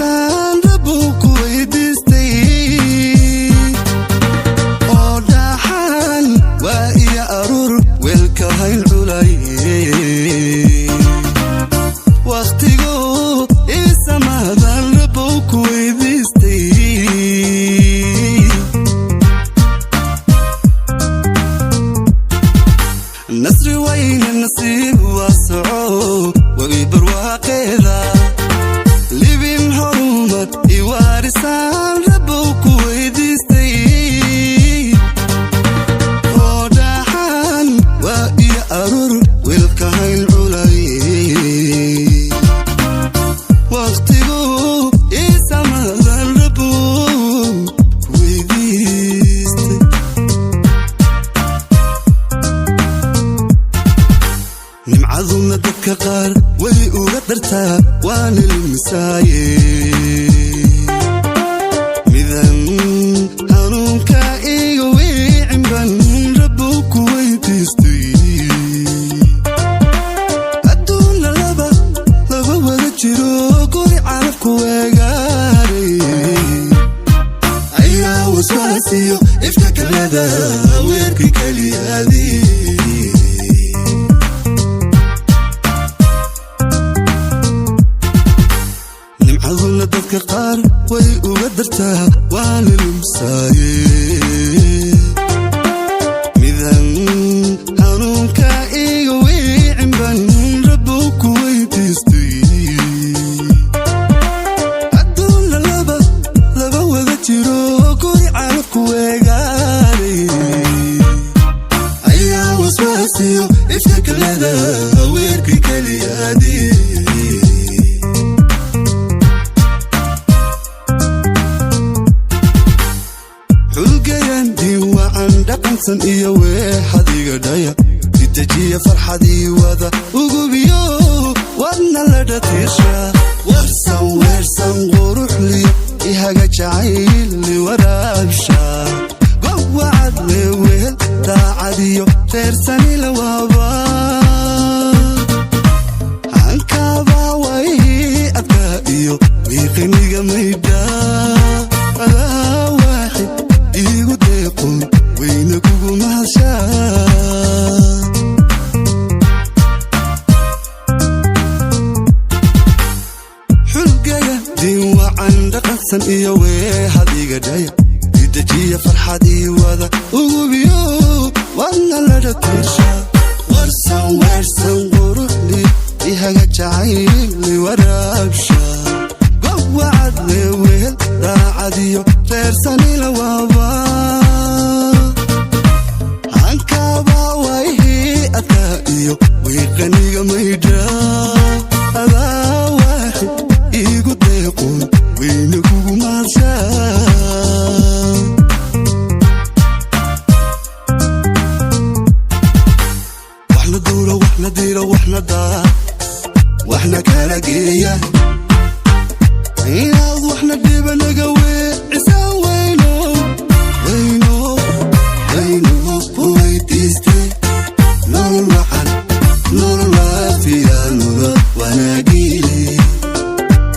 Iwaarisaan Rabbuu ku weydiistay, oo dhaxan waa iyo aruur weelka hayn culay. Wakhtigu isamaadan Rabbuu ku weydiistay. Nasri wayne nasiib waa soco webi barwaaqeeda, libin horumar iwaarisaan Rabbuu ku weydiistay, oo dhaxan waa iyo aruur wiilka hayn culay. Wakhtigu isamadan Rabbuu ku weydiistay. Nimcaduna dadka qaar way uga dartaa, waana lumisaaye. Midan hanuunka iga weecin ban Rabbuu ku weydiistay. Adduunna laba laba wada jiro, guri calafku weegaaray ayaa waswaasiyo ifka kalada weerki keliyaadii. Nimcaduna dadka qaar way uga dartaa, waana lumsaaye. Midan hanuunka iga weecin ban Rabbuu ku weydiistay. Adduunna laba laba wada jiro, guri calafku weegaaray ayaa waswaasiyo ifka kalada weerki keliyaadii. Xulgayan diwaacan dhaqansan iyo weexadiga dhaya, sidejiya farxadii wada ugubiyo, wadna la dhatiisha. Warsan weersan quruxliyo ihaga jacayli waraabsha, gowacad wewehel daacadiyo reersani lawaaba. Hankaabaa wayhii adkaa iyo wiiqiniga maydha, adaa waaxid iigu deeqon weyna kugu mahadshaa. Xulgaya diinwacan dhaqansan iyo weehadiga dhaya, idajiya farxadii wada ugubiyo, wadna la dhatiisha. Warsan weersan quruxli ihaga jacayli waraabsha, gowacad wewehel daacadiyo reersani lawaaba. Hankaabaa wayhii adkaa iyo wiiqaniga maydha, adaa waaxid iigu deeqon weyna kugu mahadshaa. Waxna duura, waxna diira, waxna daa, waxna kala geeya, inaad waxna dhiba naga weecisaa. Weyno weyno weyno ku weydiistay nolol wacan, nolol waafiya, nolol wanaagile,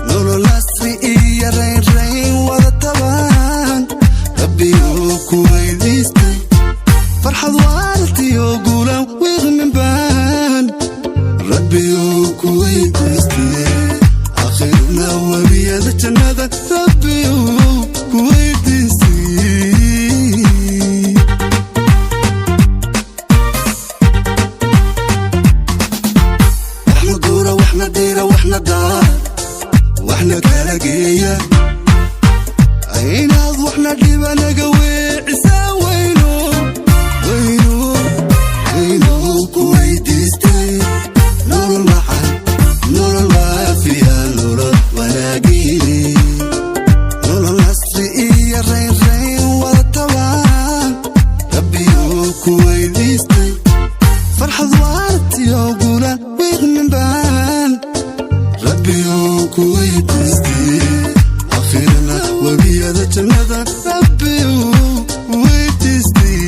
nolol asri iyo raynrayn wada tabaan Rabbiyuu ku weydiistay. Farxad waartiyo guulan wiiqmin baan Rabbiyuu ku weydiistay. Akhirna webiyada jannada Rabbiyuu ku weydiistay. Waxna duura, waxna diira, waxna daa, waxna kala geeya, inaad waxna dhiba naga weecisaa. Weyno weyno weyno ku weydiistay nolol wacan, nolol waafiya, nolol wanaagile, nolol asri iyo raynrayn wada tabaan Rabbiyuu ku weydiistay. Farxad waartiyo guulan wiiqmin baan Rabbiyuu ku weydiistay. Akhirna webiyada jannada Rabbiyuu weydiistay.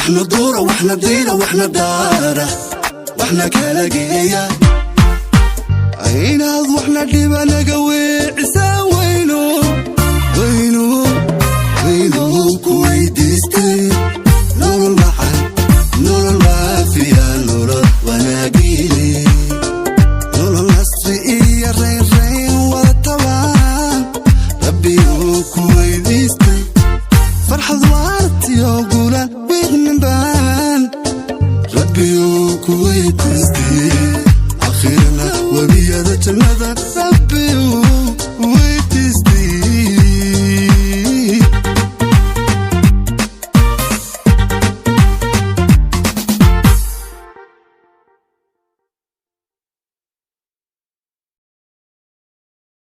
Waxna duura, waxna diira, waxna daara, waxna kala geeya. Inaad waxna dhiba naga weecisaan, weyno weyno weyno ku weydiistay nolol macan, nolol waafiya, nolol wanaagile, nolol nasri iyo raynrayn wada tabaan. Rabbiyuu ku weydiistay farxad waartiyo guulaan wiiqninbaan. Rabbiyuu ku weydiistay akhirana webiyada jannada. Rabbiyuu